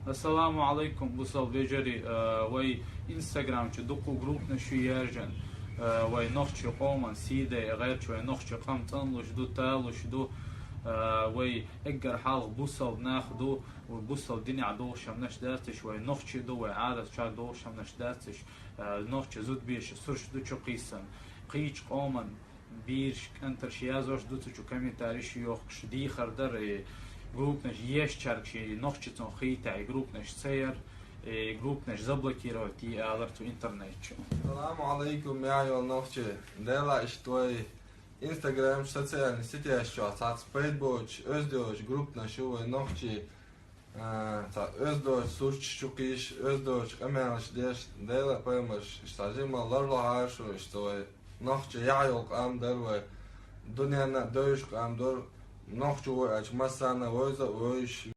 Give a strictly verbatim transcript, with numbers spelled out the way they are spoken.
Ассаламу алайкум, бусалба вежарий. Э, вай Instagram чу дукха группнаш ю яьржина. Э, вай нохчий къоман сий де, гӀерташ вай нохчий къам цӀанлуш ду, талуш ду. Э, вай эггара хьалха бусалба нах ду, вай бусалба динехь долуш хӀуманаш дац уьш, вай нохчий ду, вай Ӏадаташкахь долуш хӀуманаш дац уьш. Э, нохчий зудбераш сурташ ду чу кхийсина. Кхечу къоман бийраш, кӀантарш яздеш ду цу чу, комментариш йохкуш, дехар дар, и группнаш еш чаргаш, и нохчий цунах хийтахь, и группнаш ца яр, и группнаш заблокировать йи алар цу интернет чу. Салам алейкум, я йол нохчий. Дела иш твой Instagram социальный сетяш чохь цхьацца пайда боцуш, оьздочу группнаш ю вай нохчий. А, цхьа оьздочу сурташ чу кхийсаш, оьздочу къамелаш деш, Делан пайхамарш, иштта жимма ларлохьара шу, иштта вай нохчий яхь йолу къам дара вай, дуьненна а девзаш къам дара, нохчо вай аьлча массарна а вевза а вевзаш.